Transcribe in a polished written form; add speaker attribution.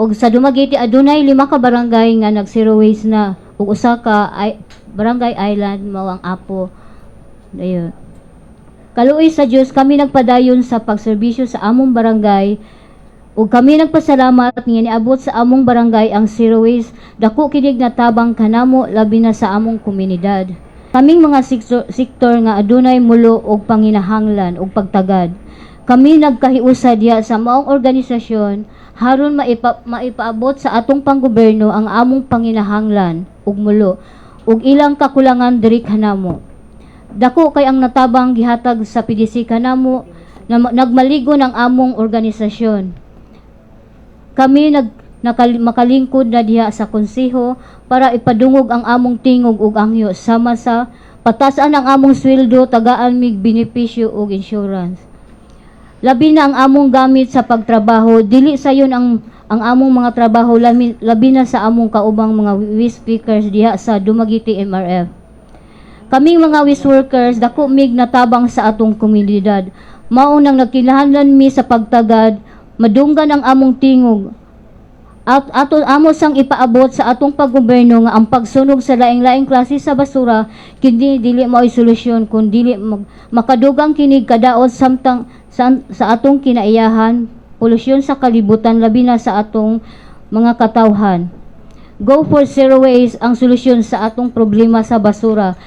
Speaker 1: Ug sa Dumaguete adunay lima ka barangay nga nag zero waste na ug usa ka ay, barangay island, mao ang Apo. Ayun. Kaluoy sa Dios, kami nagpadayon sa pagserbisyo sa among barangay ug kami nagpasalamat nga niabot sa among barangay ang zero waste. Dako kinig natabang kanamo, labi na sa among komunidad. Kaming mga sektor nga adunay mulo og panginahanglan og pagtagad. Kami nagkahiusa diha sa maong organisasyon haron maipaabot sa atong panggobyerno ang among panginahanglan ug mulo ug ilang kakulangan diri kanamo. Dako kay ang natabang gihatag sa PDC kanamo na nagmaligon ang among organisasyon. Kami makalingkod na diha sa konseho para ipadungog ang among tingog ug angyo sama sa patasan ang among sweldo, tagaan mig benepisyo ug insurance. Labi na ang among gamit sa pagtrabaho, dili sayon ang among mga trabaho, labi na sa among kaubang mga waste pickers diha sa Dumaguete MRF. Kaming mga waste workers, dako mig natabang sa atong komunidad. Mao nang nagkinahanglan mi sa pagtagad, madunggan ang among tingog. At ato amo sang ipaabot sa atong paggobyerno nga ang pagsunog sa laing-laing klase sa basura kini dili mao'y solusyon kun dili makadugang kinig kadaot samtang sa atong kinaiyahan, polusyon sa kalibutan, labi na sa atong mga katawhan. Go for zero waste ang solusyon sa atong problema sa basura.